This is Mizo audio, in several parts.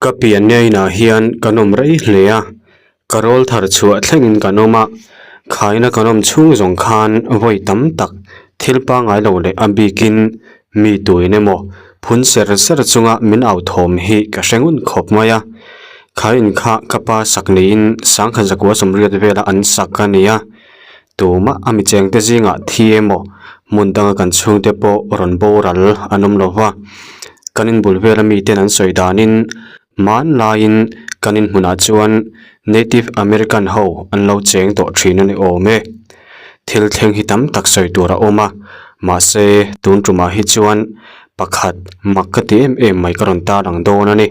Ka pianna inah hian kan awm rei hle a, ka rawl thar chhuah thlengin kan awm a, khaina kan awm chhung zawng khan vawi tam tak thil pangngai lo leh a bikin mi tuin emaw phun ser ser chunga min au thawm hi ka hre ngun khawp mai a. Khaiin kha ka pa sak niin sangkhat zakua sawmriat vela an sak a ni a, tumah a mi chengte zingah thi emaw hmun danga kan chhungte pawh rawn boral an awm lo va, kan inbul vela miten an sawi danin hmanlaiin kan inhmunah chuan Native American ho an lo cheng tawh thin a ni awm e. Thil thleng hi tam tak sawi tur a awm a, mahse tun tumah hi chuan pakhat mak ka ti em em mai ka rawn tarlang dawn a ni.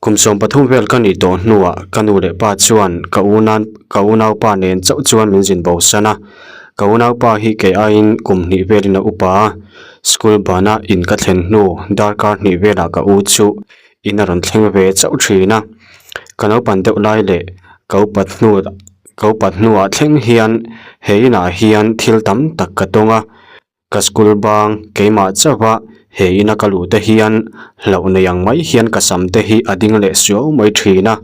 Kum 13 vel ka nih tawh hnuah ka nu leh pa chuan ka unan ka unaupa nen chauh chuan min zin bo san a, ka unaupa hi kei aiin kum hnih velin a upa a, school bana in ka thlen hnu darkar hnih velah ka u chu in a rawn thleng ve chauh thin a, ka naupan deuh lai leh ka upat hnu ka upat hnuah thleng hian he inah hian thil tam tak ka tawng a. Ka school bang keimah chauh a, he ina ka luh te hian hlauh nei ang mai hian ka sam te hi a ding leh suau mai thin a.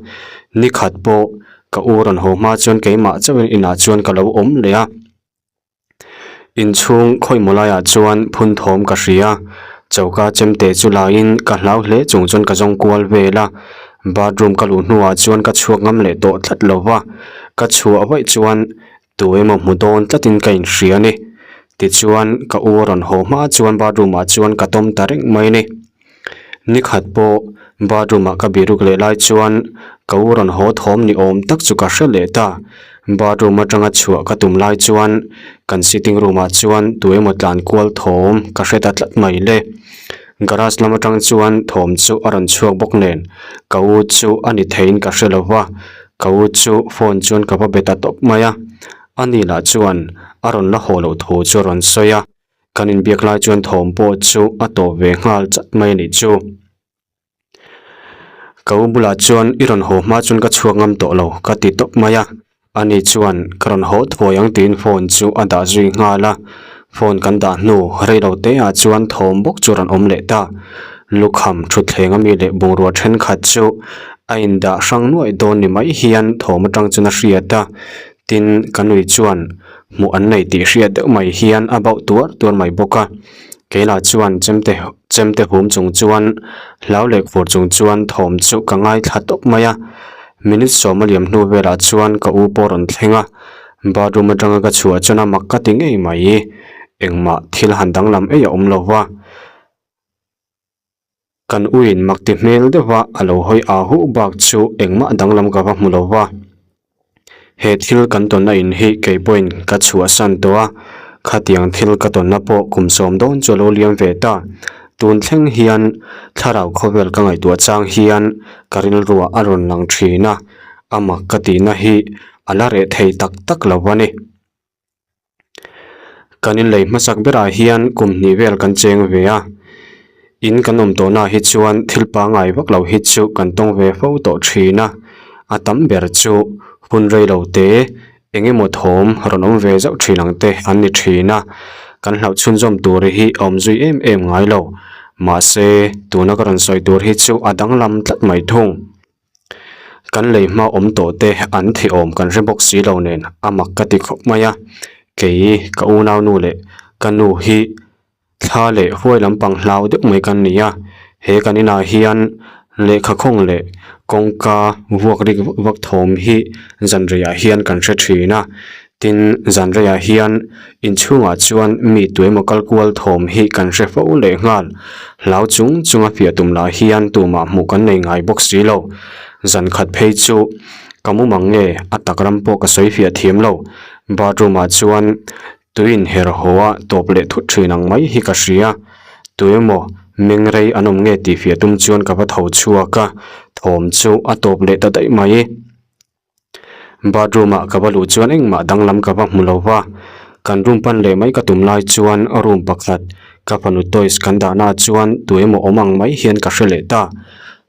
Ni khat pawh ka u rawn haw hma chuan keimah chauhin inah chuan ka lo awm leh a. Inchhung khawimaw laiah chuan phun thawm ka hria. Choka chemte chu laiin ka hlau hle chung chuan ka zawng kual vel a. Bathroom ka luh hnuah chuan ka chhuak ngam leh tawh tlat lo va. Ka chhuah vaih chuan Tu emaw hmu dawn tlatin ka inhria a ni. Tichuan, ka u a rawn haw hma chuan bathroom ah chuan ka tawm ta reng mai a ni. Nikhat pawh bathroom ah ka biruk leh lai chuan ka u rawn haw thawm ni awm tak chu ka hre leh ta. Bathroom atanga chhuah ka tum lai chuan kan sitting room ah chuan tu emaw tlan kual thawm ka hre ta tlat mai le. Garage lam atang chuan thawm chu a rawn chhuak bawk nen ka u chu a ni theiin ka hre lo va. Ka u chu phone chuan ka va be ta tawp mai a, a ni lah chuan a rawn la haw loh thu chu a rawn sawi a, kan inbiak lai chuan thawm pawh chu a tawp ve nghal chat mai a nih chu. Ka u bulah chuan i rawn haw hma chuan ka chhuak ngam tawh lo ka ti tawp mai a, a ni chuan ka rawn haw thuai ang tiin phone chu a dah zui nghal a, phone kan dah hnu rei lo te ah chuan thawm bawk chu a rawn awm leh ta. Lukham thutthleng ami leh bungrua thenkhat chu a indah hrang nuaih dawn ni mai hian thawm atang chuan a hriat a, tin ka nui chuan hmuh an nei tih hriat deuh mai hian a bauh tuar tuar mai bawk a, keilah chuan chemte chemte hum chung chuan hlau leh fur chung chuan thawm chu ka ngaithla tawp mai a, minute sawm a liam hnu velah chuan ka u pawh a rawn thleng a, bathroom atanga ka chhuah chuan a mak ka ti ngei mai, engmah thil han danglam ei a awm lo va. Kan uiin mak ti hmel deuh a, a lo hawi a huh bak chu engmah danglam ka va hmu lo va. He thil kan tawnna in hi kei pawhin ka chhuahsan tawh a, khatiang thil ka tawnna pawh kum sawm dawn chu a lo liam ve ta. Tun thleng hian thlarau khawvel ka ngaihtuah chang hian ka rilruah a rawn lang thin a, a mak ka tihna hi a la reh thei tak tak lo a ni. Kan inlei hmasak berah hian kum hnih vel kan cheng ve a, in kan awm tawhnaah hi chuan thil pangngai vak lo hi chu kan tawng ve fo tawh thin a, a tam ber chu hun rei lo te eng emaw thawm rawn awm ve zauh thin ang te an ni thin a, kan hlauh chhunzawm tur hi a awm zui em em ngai lo, mahse tuna ka rawn sawi tur hi chu a danglam tlat mai thung. Kan lei hma awm tawh te an thei awm kan hre bawk si lo nen a mak ka ti khawp mai a, kei ka unau nu leh ka nu hi thla leh huai lampang hlau deuh mai kan ni a, he kan inah hian lehkha khawng leh kawngka vuak rik vak vak thawm hi zanreiah hian kan hre thin a. Tin, zan reiah hian inchhungah chuan mi tuemaw kal kual thawm hi kan hre fo leh nghal. Hlau chung chunga fiah tum lah hian tumah hmuh kan nei ngai bawk si lo. Zan khat phei chu ka mumang nge a tak ram pawh ka sawi fiah thiam lo. Bathroom ah chuan tuiin her haw a tawp leh thut thin ang mai hi ka hria. Tuemaw meng rei an awm nge tih fiah tum chuan ka va tho chhuak a, thawm chu a tawp leh ta daih mai. Bathroom ah ka va luh chuan engmah danglam ka va hmu lo va, kan room pan leh mai ka tum lai chuan room pakhat ka fanu toys kan dahna ah chuan tu emaw awm ang mai hian ka hre leh ta.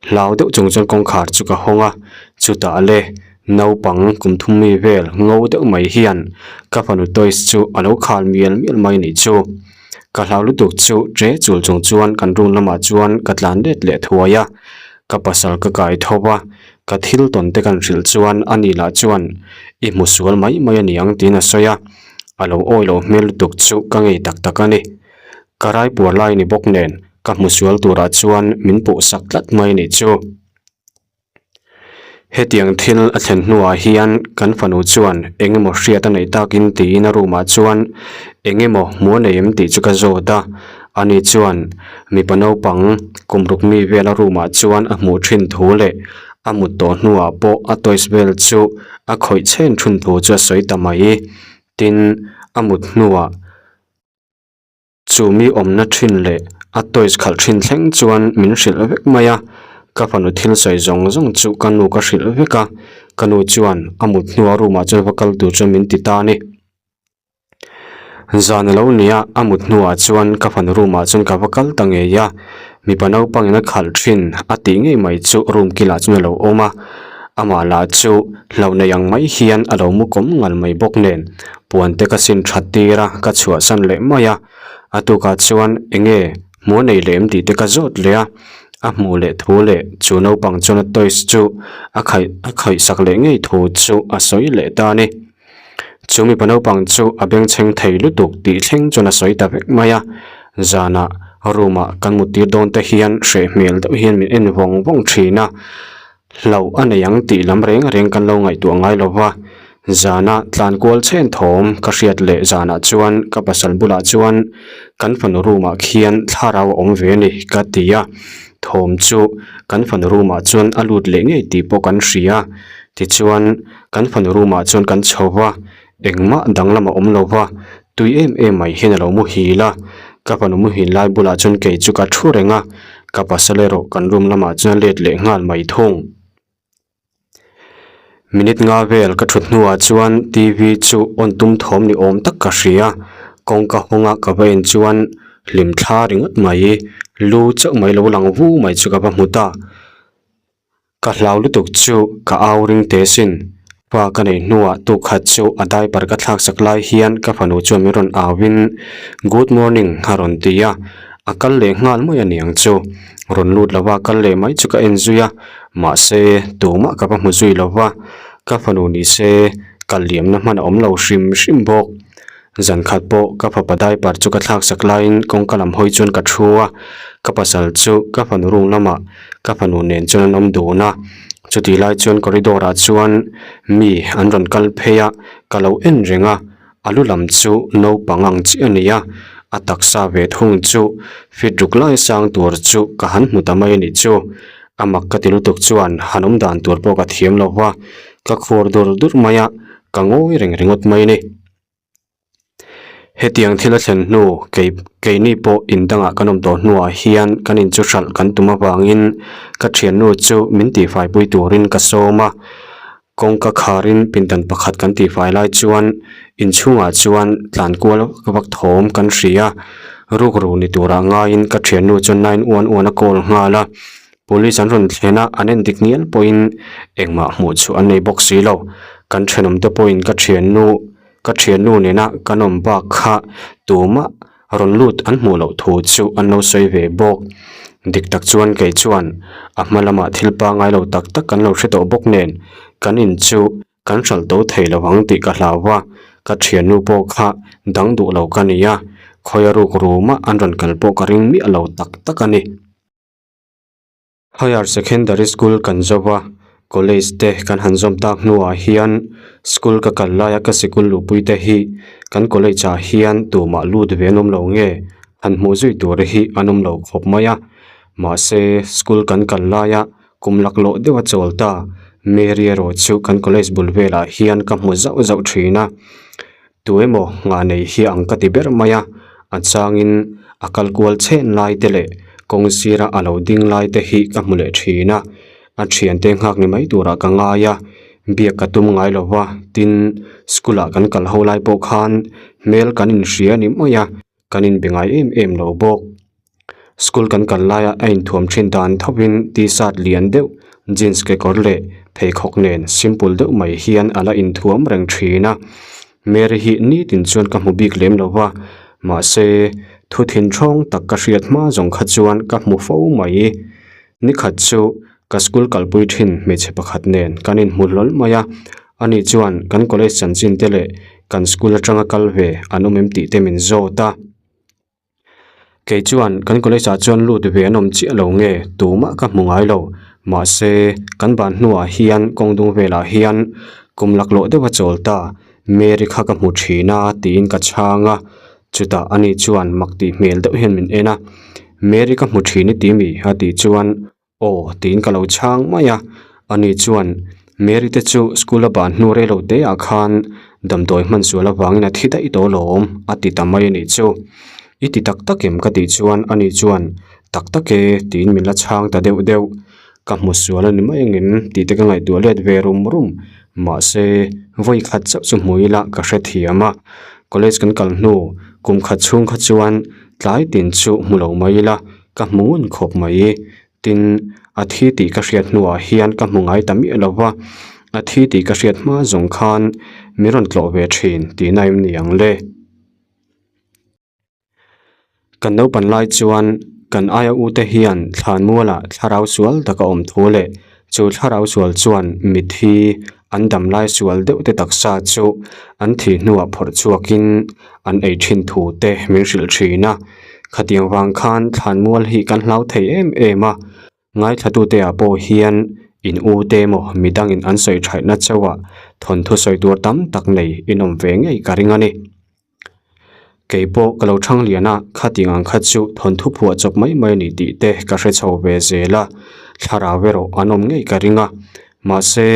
Hlau deuh chung chuan kawngkhar chu ka hawng a, chutah le naupang kum thum mi vel ngo deuh mai hian ka fanu toys chu a lo khal mial mial mai nih chu. Ka hlau lutuk chu ṭe chul chung chuan kan room lamah chuan ka tlan let leh thuai a. Ka pasal ka kai tho va, ka thil tawn te kan hrilh chuan a ni lah chuan i hmu sual mai mai a niang tiin a sawi a, a lo awi loh hmel lutuk chu ka ngei tak tak a ni. Ka raipuar lai ni bawk nen ka hmu sual turah chuan min puh sak tlat mai a nih chu. Hetiang thil a thlen hnuah hian kan fanu chuan eng emaw hriat a neih takin tiin a room ah chuan eng emaw hmuh a nei em tih chu ka zawt a, ani chuan mipa naupang kum ruk mi vel a room ah chuan a hmuh thin thu leh a mut tawh hnuah pawh a toys vel chu a khawih chhen thun thu chu a sawi ta mai. Tin, a mut hnuah. Chu mi awmna thin leh a toys khalh thin thleng chuan min hrilh vek mai a, ka fanu thil sawi zawng zawng chu ka nu ka hrilh vek a, ka nu chuan a mut hnua room ah chuan va kal tur chuan min ti ta a ni. Zan a lo ni a, a mut hnuah chuan ka fanu room ah chuan ka va kal ta ngei a, mipa naupangin a khalh thin a tih ngei mai chu room kilah chuan a lo awm a, amah lah chu hlauh nei ang mai hian a lo mu kawm ngal mai bawk nen. Puan te ka sin that tir a, ka chhuahsan leh mai a. A tukah chuan eng nge hmuh a nei leh em tih te ka zawt leh a. A hmuh leh thu leh chu naupang chuan a toys chu a khaih a khawih sak leh ngei thu chu a sawi leh ta a ni. Chu mipa naupang chu a bengchheng thei lutuk tih thleng chuan a sawi ta vek mai a. Zanah room ah kan mut tir dawn te hian hreh hmel deuh hian min en vawng vawng thin a. Hlauh a nei ang tih lam reng reng kan lo ngaihtuah ngai lo va, zana tlan kual chhen thawm ka hriat leh zanah chuan ka pasal bulah chuan kan fanu room ah khian thlarau a awm ve a ni ka ti a, thawm chu kan fanu room ah chuan a lut leh ngei tih pawh kan hria, tichuan kan fanu room ah chuan kan chho va, engmah danglam a awm lo va, tui em em mai hian a lo muhil a, ka fanu muhil lai bulah chuan kei chu ka thu reng a, ka pasal erawh kan room lamah chuan a let leh nghal mai thung. Minute nga vel ka thut hnuah chuan T_V chu on tum thawm ni awm tak ka hria, kawngka hawnga ka va en chuan hlim thla ringawt mai, lu chauh mai lo lang vu mai chu ka va hmu ta. Ka hlau lutuk chu ka au ring teh sin. Pa ka neih hnuah tuk khat chu a diaper ka thlak sak lai hian ka fanu chuan min rawn au in Good morning a rawn ti a, a kal leh nghal mai a niang chu. Rawn lut lova kal leh mai chu ka en zui a, mahse tumah ka va hmu zui lova, ka fanu ni se kal liamna hman a awm lo hrim hrim bawk. Zan khat pawh ka fapa diaper chu ka thlak sak laiin kawngka lam hawi chuan ka thu a, ka pasal chu ka fanu room lamah ka fanu nen chuan an awm dun a, chutih lai chuan corridor ah chuan mi an rawn kal phei a, ka lo en reng a, a lu lam chu naupang ang chiah a ni a, a taksa ve thung chu fit ruk lai sang tur chu ka han hmu ta mai a nih chu, a mak ka ti lutuk chuan han awm dan tur pawh ka thiam lo va, ka khur dur dur mai a, ka ngawi reng ringawt mai a ni. Hetiang thil a thlen hnu kei keini pawh in dangah kan awm tawh hnuah hian kan in chu hralh kan tum avangin ka thiannu chu min tihfai pui turin ka sawm a, kawngka kharin pindan pakhat kan tihfai lai chuan inchhungah chuan tlan kual vak vak thawm kan hria a, rukru ni turah ngaiin ka thiannu chuan 911 a call nghal a. Police an rawn thlen a, an en dik ngial pawhin engmah hmuh chhuah an nei bawk si lo. Kan thenawm te pawhin ka thiannu ka thiannu nena kan awm bak kha tumah rawn lut an hmuh loh thu chu an lo sawi ve bawk. Dik tak chuan kei chuan a hma lamah thil pangngai lo tak tak kan lo hre tawh bawk nen kan in chu kan hralh to thei lo ang tih ka hlau va, ka thiannu pawh kha dang duh lo ka ni a, khawia ruk rumah an rawn kal pawh ka ring miah lo tak tak a ni. Higher Secondary School kan zo va, College te kan han zawm tak hnuah hian School ka kal laia ka sikul luhpui te hi kan College ah hian tumah lut ve an awm lo nge han hmuh zui tur hi an awm lo khawp mai a. Mahse School kan kal laia kum laklawh deuh a chawl ta Mary erawh chu kan College bul velah hian ka hmu zauh zauh thin a. Tu emaw nghah nei hi ang ka ti ber mai a, a changin a kal kual chhen lai te leh kawng sira a lo ding lai te hi ka hmu leh thin a, a thiante nghak ni mai turah ka ngai a, biak ka tum ngai lo va, tin school ah kan kal ho lai pawh khan hmel kan inhria ni mai a. Kan inbe ngai em em lo bawk. School kan kal laia a inthuam thin dan thovin t-shirt lian deuh, jeans kekawr leh pheikhawk nen simple deuh mai hian a la inthuam reng thin a. Mary hi nitin chuan ka hmu bik lem lo va, mahse thu thinthawng tak ka hriat hma zawng kha chuan ka hmu fo mai. Nikhat chu. Ka school kalpui thin hmeichhe pakhat nen kan inhmu hlawl mai a, ani chuan kan college chanchin te leh kan school atanga kal ve an awm em tih te min zawt a. Kei chuan kan college ah chuan lut ve an awm chiah lo nge tumah ka hmu ngai lo, mahse kan ban hnuah hian kawng dung velah hian kum laklawh deuh a chawl ta, Mary kha ka hmu thin a tiin ka chhang a, chutah ani chuan mak tih hmel deuh hian min en a, Mary ka hmu thin i ti mi? a tih chuan Aw tiin ka lo chhang mai a, ani chuan Mary te chu school a ban hnu rei lo te ah khan damdawi hman sual avangin a thi daih tawh alawm a ti ta mai a nih chu. I ti tak tak em ka tih chuan ani chuan tak tak e tiin min la chhang ta deuh deuh. Ka hmu sual a ni mai angem tih te ka ngaihtuah let ve rum rum mahse vawi khat chauh chu hmu ila ka hrethiam a, college kan kal hnu kum khat chhung kha chuan tlai tin chu hmu lo mai ila Ka hmu ngun khawp mai. Tin, a thi tih ka hriat hnuah hian ka hmu ngai ta miah lo va, a thi tih ka hriat hma zawng khan min rawn tlawh ve thin tihna em ni ang le? Kan naupan lai chuan kan aia ute hian thlanmualah thlarau sual taka awm thu leh chu thlarau sual chuan mithi an dam lai sual deuh te taksa chu an thih hnuah phawrh chhuakin an ei thin thu te min hrilh thin a. Khatiang vang khan thlanmual hi kan hlau thei em em a, ngaithlatute ah pawh hian in u te emaw midangin an sawi thaihna chauhah thawnthu sawi tur tam tak nei in awm ve ngei ka ring a ni. Kei pawh ka lo thang lian a, khatiang ang kha chu thawnthu phuah chawp mai mai a ni tih te ka hre chho ve zel a, thlarau erawh an awm ngei ka ring a. Mahse,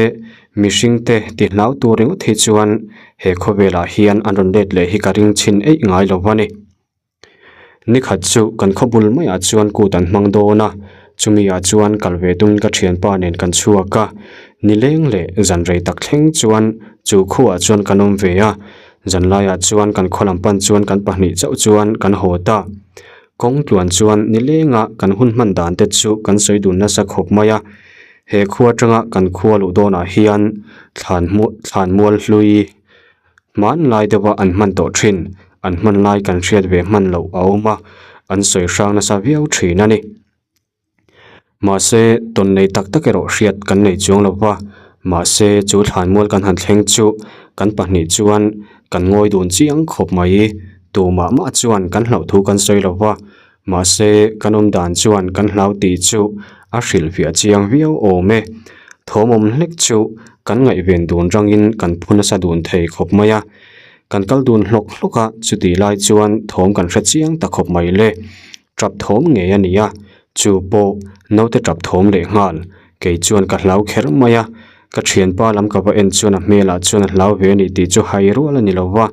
mihring te ti hlau tur ringawt hi chuan he khawvelah hian an rawn let leh hi ka ring chhin eih ngai lo va ni. Nikhat chu kan khaw bul maiah chuan kut an hmang dawn a, chumi ah chuan kal ve tumin ka thianpa nen kan chhuak a, nileng leh zan rei tak thleng chuan chu khuaah chuan kan awm ve a, zanlaiah chuan kan khaw lam pan chuan kan pahnih chauh chuan kan haw ta. Kawng tluan chuan nilenga kan hun hman dan te chu kan sawi dun nasa khawp mai a, he khua atanga kan khua luh dawnah hian thlan thlan mual hlui Hmanlai deuha an hman tawh thin, an hman lai kan hriat ve hman loh a awm a, an sawi hrang nasa viau thin a ni. Mahse, tawn nei tak tak erawh hriat kan nei chuang lo va, mahse chu thlanmual kan han thleng chu kan pahnih chuan kan ngawi dun chiang khawp mai. Tumah mah chuan kan hlauh thu kan sawi lo va, Mahse, kan awm dan chuan kan hlau tih chu a hrilhfiah chiang viau awm e. Thawm awm hlek chu kan ngaihven dun rangin kan phu nasa dun thei khawp mai a. Kan kal dun hlawk hlawk a, chutih lai chuan thawm kan hre chiang ta khawp mai le. Tap thawm ngei a ni a, chu pawh naute tap thawm leh nghal. Kei chuan ka hlau kher mai a, ka thianpa lam ka va en chuan a hmelah chuan a hlau ve a ni tih chu hai rual a ni lo va.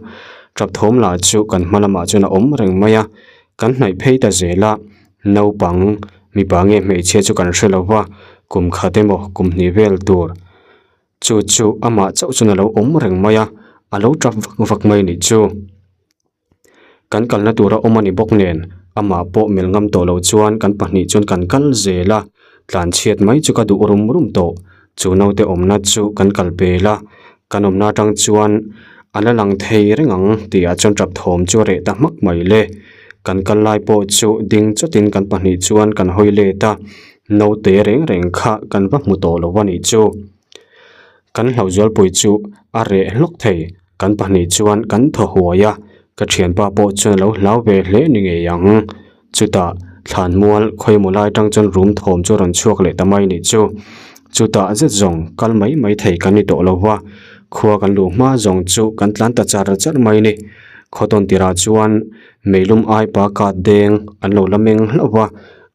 Tap thawm lah chu kan hma lamah chuan a awm reng mai a. Kan hnaih phei ta zel a, naupang mipa nge hmeichhia chu kan hre lo va, kum khat emaw kum hnih vel tur chu chu amah chauh chuan a lo awm reng mai a, a lo tap vak vak mai a nih chu. Kan kalna tura awm a ni bawk nen amah pawh melh ngam tawh lo chuan kan pahnih chuan kan kal zel a, tlanchhiat mai chu ka duh rum rum tawh. Chu naute awmna chu kan kal pel a, kan awmna atang chuan a la lang thei reng ang tih ah chuan tap thawm chu a reh ta hmak mai le. Kan kal lai pawh chu ding chawtin kan pahnih chuan kan hawi let a, naute reng reng kha kan va hmu tawh lo a nih chu. Kan hlauhzualpui chu a reh hlawk thei, kan pahnih chuan kan thaw huai a, ka thianpa pawh chuan a lo hlau ve hle ni ngei ang. Chutah thlanmual khawimaw lai atang chuan rum thawm chu a rawn chhuak leh ta mai nih chu. Chutah zet zawng kal mai mai thei kan ni tawh lo va, khua kan luh hma zawng chu kan tlan ta char char mai ni. Khaw tawn tirah chuan meilum aipa kat deng an lo la meng hlauh va,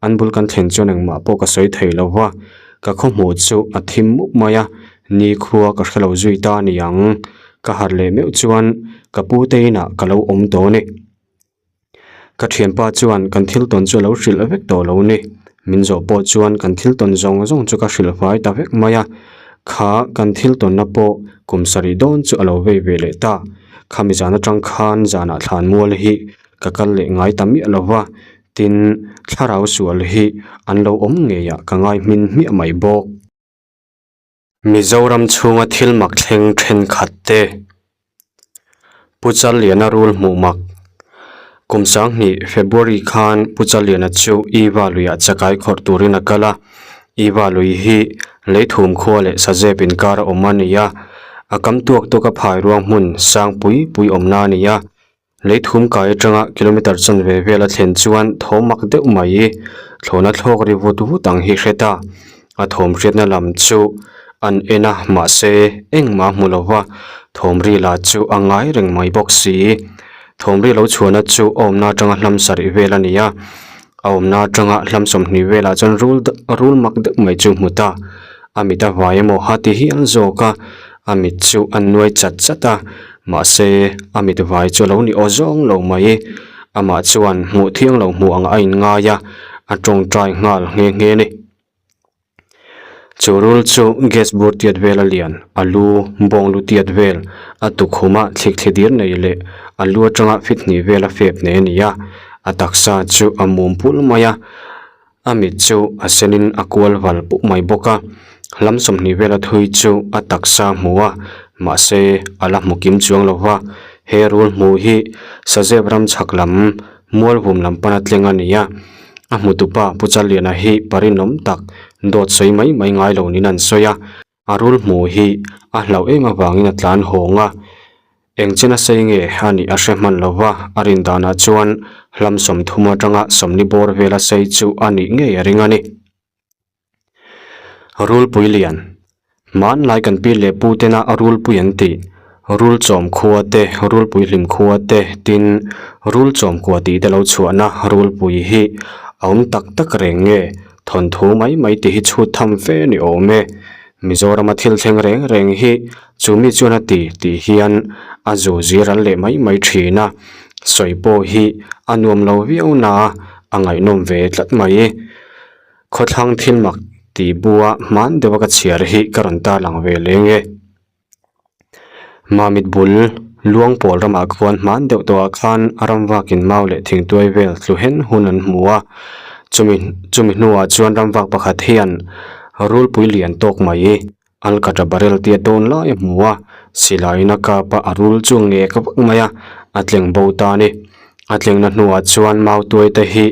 an bul kan thlen chuan engmah pawh ka sawi thei lo va, ka khaw hmuh chu a thim mup mai a, ni khua ka hre lo zui ta a ni ang. Ka harh leh meuh chuan ka pu te inah ka lo awm tawh a ni. Ka thianpa chuan kan thil tawn chu a lo hrilh vek tawh lo ni. Min zawh pawh chuan kan thil tawn zawng zawng chu ka hrilh fai ta vek mai a. Kha kan thil tawnna pawh kum sarih dawn chu a lo vei ve leh ta. Khami zan atang khan zanah thlan mual hi ka kal leh ngai ta miah lo va, tin thlarau sual hi an lo awm ngeiah ka ngai hmin hmiah mai bawk. Mizoram chhunga thil mak thleng thenkhat te Pu Challiana rul hmuh mak Kum sanghnih February khan Pu Challiana chu Iva luiah chakai khawrh turin a kal a. Iva lui hi leithum khua leh sazep inkar a awm a ni a, a kam tuak tuak a phai ruang hmun sang pui pui awmna a ni a. Leithum kai atanga kilometre chanve vel a thlen chuan thawm mak deuh mai thlawhna thlawk ri vut vut ang hi hre ta. A thawm hriatna lam chu an en a, mahse engmah a hmu lo va, thawm ri lah chu a ngai reng mai bawk si. Thawm ri lo chhuahna chu a awmna atanga hlam sarih vel a ni a, A awmna atanga hlam sawmhnih velah chuan rul rul mak deuh mai chu hmu ta. A mit a vai emaw ha ti hial zawk a, a mit chu a nuai chat chat a, mahse a mit vai chu a lo ni aw zawng lo mai. Amah chuan hmuh thiang lo hmuh ang a inngai a, a tawngtai nghal nghe nghe a ni. Chu rul chu gas bur tiat vel a lian, a lu bawng lu tiat vel, a tukhuma thlik thli dir nei leh a lu atanga fit hnih vel a fep nei a ni a, a taksa chu a mum pul mai a, a mit chu a senin a kual val puk mai bawk a, hlam sawmhnih vel a thui chu a taksa hmu a, mahse a la hmu kim chuang lo va, he rul hmuh hi Sazep ram chhak lam Mualvum lam pana tleng a ni a, a hmutupa Pu Challiana hi parinawm tak dawt sawi mai mai ngai lo niin an sawi a, a rul hmuh hi a hlauh em avangin a tlan hawng a, eng chen a sei nge a nih a hre hman lo va, a rin danah chuan hlam 30 atanga 40 bawr vela sei chu a nih ngei a ring a ni. Rulpui lian. Hmanlai kan pi leh pu tena rulpui an tih, rul chawm khua te, rulpui hlim khua te tin rul chawm kua tih te lo chhuahna rulpui hi a awm tak tak reng nge thawnthu mai mai tih hi chhut tham fe ni awm e. Mizorama thil thleng reng reng hi chu mi chuan a ti tih hian a zu zir an leh mai mai thin a, sawi pawh hi a nuam lo viau na a ngaihnawm ve tlat mai. Khawthlang thil mak tih bua hman deuha ka chhiar hi ka rawn tarlang ve leng e. Mamit bul luang pawl ramah khuan hman deuh tawhah khan ramvakin mau leh thingtuai vel tlu hen hun an hmu a, chumi chumi hnuah chuan ramvak pakhat hian rulpui lian tawk mai Alkatra barrel tia dawn lai a hmu a, silaiin a kap a, a rul chu ngek vak mai a, a tleng bo ta a ni. A tlengna hnuah chuan mautuai te hi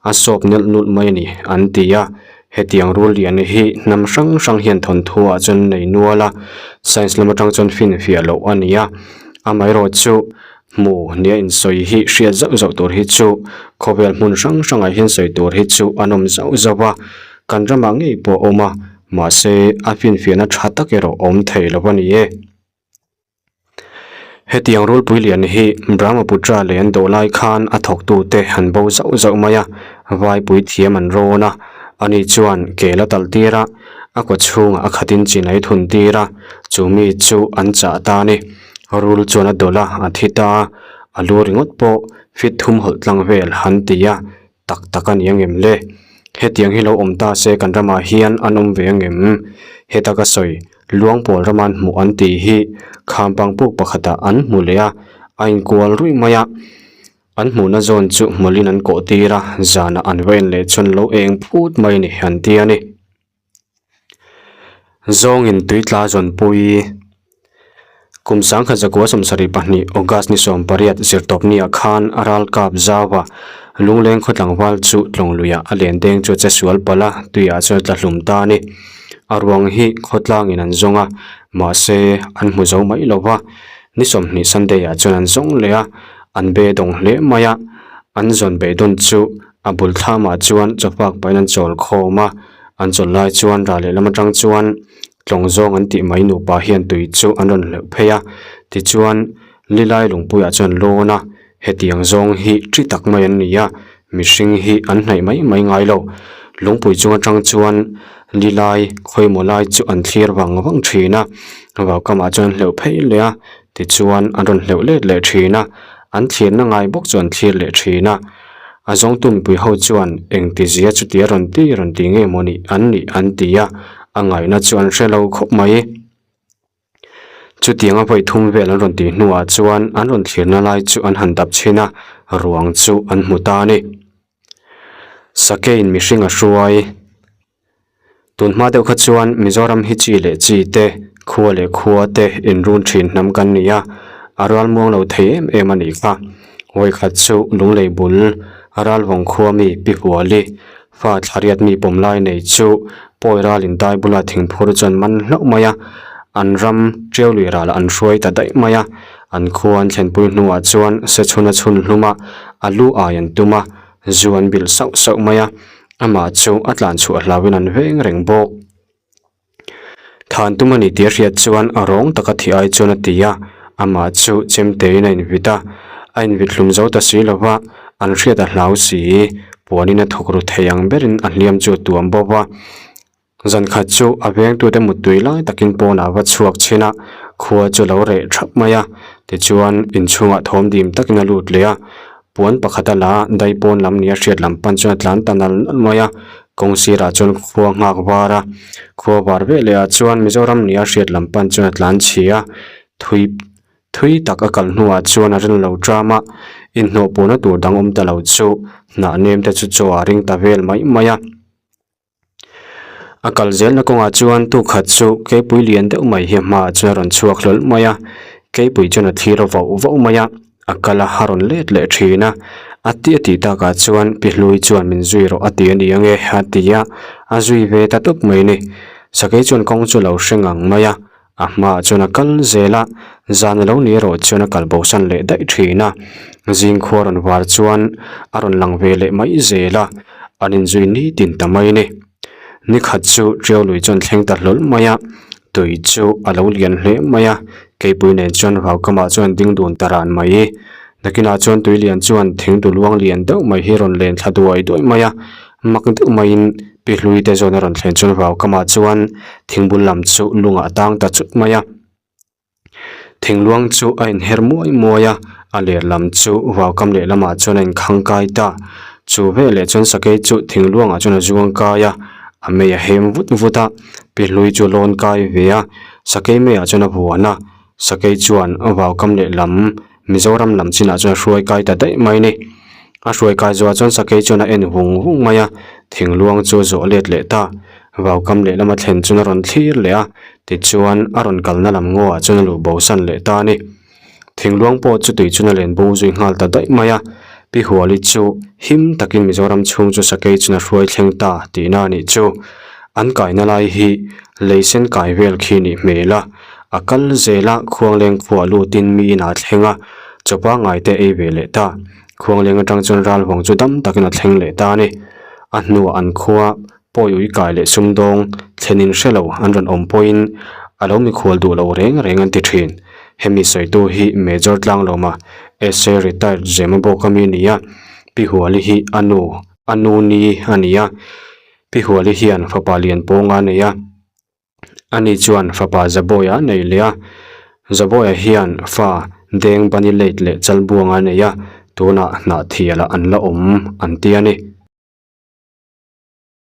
a sawp nelh nulh mai a ni an ti a, hetiang rul lian hi hnam hrang hrang hian thawnthu ah chuan nei nual a, science lam atang chuan finfiah loh a ni a, amaherawh chu hmu nia insawi hi hriat zauh zauh tur hi chu khawvel hmun hrang hrangah hian sawi tur hi chu an awm zauh zauh a, kan ramah ngei pawh a awm a. Mahse, a finfiahna tha tak erawh awm thei lo a ni e. Hetiang rulpui lian hi Brahmaputra lei an dawh lai khan a thawktute an bo zauh zauh mai a, vaipui thiam an rawn a, ani chuan kel a talh tir a, a kaw chhungah a khatin chin a i thun tir a, chu mi chu an chah ta a ni. Rul chuan a dawlh a, a thi ta a, a lu ringawt pawh fit thum hawlh tlang vel han ti a, Tak tak a ni ang em le? Hetiang hi lo awm ta se kan ramah hian an awm ve ang em? Heta ka sawi, Luangpawl rama an hmuh an tih hi khampang puk pakhatah an hmu leh a, a inkual ruih mai a. An hmuhna zawn chu hmawlhin an kawh tir a, zanah an va en leh chuan lo eng phut mai a ni an ti a ni. Zawngin tui tla zawnpui kum sangkhat zakua 72 August ni 18 zirtawpniah khan a ralkap zauva lungleng khaw tlangval chu tlawngluiah a len deng chu a che sual palh a, tuiah chuan a tla hlum ta a ni. A ruang hi khawtlangin an zawng a, mahse an hmu zo mai lo va, ni 20 Sunday ah chuan an zawng leh a, an be dawng hle mai a, an zawn beidawn chu a bul thlamah chuan chawfak pahin an chawl khawm a. An chawlh lai chuan rah lehlam atang chuan tlawng zawng an tih mai nupa hian tui chu an rawn hleuh phei a, tichuan lilai lungpuiah chuan lawn a, hetiang zawng hi thi tak mai an ni a, mihring hi an hnaih mai mai ngai lo. Lungpui chung atang chuan lilai khawimaw lai chu an thlir vang vang thin a, vaukamah chuan an hleuh phei leh a, tichuan an rawn hleuh let leh thin a, an thlirna ngai bawk chu an thlir leh thin a. A zawngtu mipui ho chuan engti zia chuti a rawn ti rawn ti nge maw nih an nih an ti a, a ngaihna chu an hre lo khawp mai. Chutianga vawi thum vel an rawn tih hnuah chuan an rawn thlirna lai chu an han dap chhin a, ruang chu an hmu ta a ni. Sakeiin mihring a hruai. Tun hma deuh kha chuan Mizoram hi chi leh chi te, khua leh khua te inrun thin hnam kan ni a, a ral muang lo thei em em a nih kha. Vawikhat chu Lunglei bul Ralvawng khua mi Pi Huali. Fa thlariat mi pawm lai nei chu pawi ral in dai bula thingphur chuan man hlauh mai a, an ram ṭiau lui ral an hruai ta daih mai a. An khua an thlenpui hnuah chuan sechhun a chhun hlum a, a lu ai an tum a, zu an bilh sauh sauh mai a, amah chu a tlan chhuah hlauhin an veng reng bawk. Than tum a ni tih a hriat chuan a rawng taka thih ai chuan a ti a, amah chu chemtein a invit a, a invit hlum zo ta si lova, an hriat a hlau si, puanin a thawk ru thei ang berin a hliam chu a tuam bawk a. Zan khat chu a vengtute muttui lai takin pawnah va chhuak chhin a, khua chu a lo reh thap mai a, tichuan inchhungah thawm dim takin a lut leh a, Puan pakhat a la a, dai pawn lam nia hriat lam pan chuan a tlan ta nal nal mai a, kawng sirah chuan khua nghak var a, khua var veh leh ah chuan Mizoram nia hriat lam pan chuan a tlan chhi a, thui thui tak a kal hnuah chuan a rin lo ṭam a, inhnawh puhna tur dang awm ta lo chu hnah nem te chu chaw a ring ta vel mai mai a. A kal zelna kawngah chuan tukhat chu keipui lian deuh mai hi a hmaah chuan a rawn chhuak hlawl mai a, keipui chuan a thlir vauh vauh mai a, a kal a a rawn let leh thin a, a ti a tih takah chuan pi hlui chuan min zui rawh a ti a ni ange a ti a, a zui ve ta tawp mai a ni. Sakei chuan kawng chu a lo hre ngang mai a, A hmaah chuan a kal zel a, zan a lo ni erawh chuan a kal bosan leh daih thin a. Zingkhua rawn var chuan a rawn lang ve leh mai zel a, an inzui nitin ta mai a ni. Nikhat chu Tiau lui chuan thleng ta hlawl mai a, tui chu a lo lian hle mai a, keipui nen chuan vaukamah chuan ding dun ta ran mai. Nakinah chuan tui lian chuan thingtu luang lian deuh mai hi rawn len thla duai duai mai a, mak deuh maiin Pi hlui te zawn a rawn thlen chuan vaukamah chuan thingbul lam chu lungah a tang ta chut mai a. Thingluang chu a inher muai muai a, a ler lam chu vaukam lehlamah chuan a inkhang kai ta. Chu veleh chuan sakei chu thingluangah chuan a zuang kai a, a mei a hem vut vut a. Pi hlui chu a lawn kai ve a, sakei meiah chuan a vuan a. Sakei chuan vaukam lehlam Mizoram lam chinah chuan hruai kai ta daih mai a ni. A hruai kai zuah chuan sakei chuan a en vung vung mai a, thingluang chu a zawh let leh ta. Vaukam lehlam a thlen chuan a rawn thlir leh a, tichuan a rawn kalna lam ngawah chuan a luh bosan leh ta a ni. Thingluang pawh chu tui chuan a len bo zui nghal ta daih mai a, Pi Huali chu him takin Mizoram chhung chu sakei chuan a hruai thleng ta tihna a nih chu. An kaina lai hi lei sen kai vel khi nih hmel a. A kal zel a, Khuangleng khuah lutin mi inah a thleng a, chaw pangngai te ei ve leh ta. Khuangleng atang chuan Ralvawng chu dam takin a thleng leh ta a ni. A hnuah an khua pawi ui kai leh sumdawng thlenin hre lo an rawn awm pawhin a lo mikhual duh lo reng reng an ti thin. Hemi sawitu hi Major Tlanglawma, SA Retired Zema bawk a mi a ni a, Pi Huali hi a nu, a nu ni a ni a, Pi Huali hian fapa lian pawnga a nei a. Ani chuan fapa Zabawiah a nei leh a, Zabawiah hian fa Deng Banilate leh Chalbuanga a nei a, tunah Hnahthialah an la awm an ti a ni.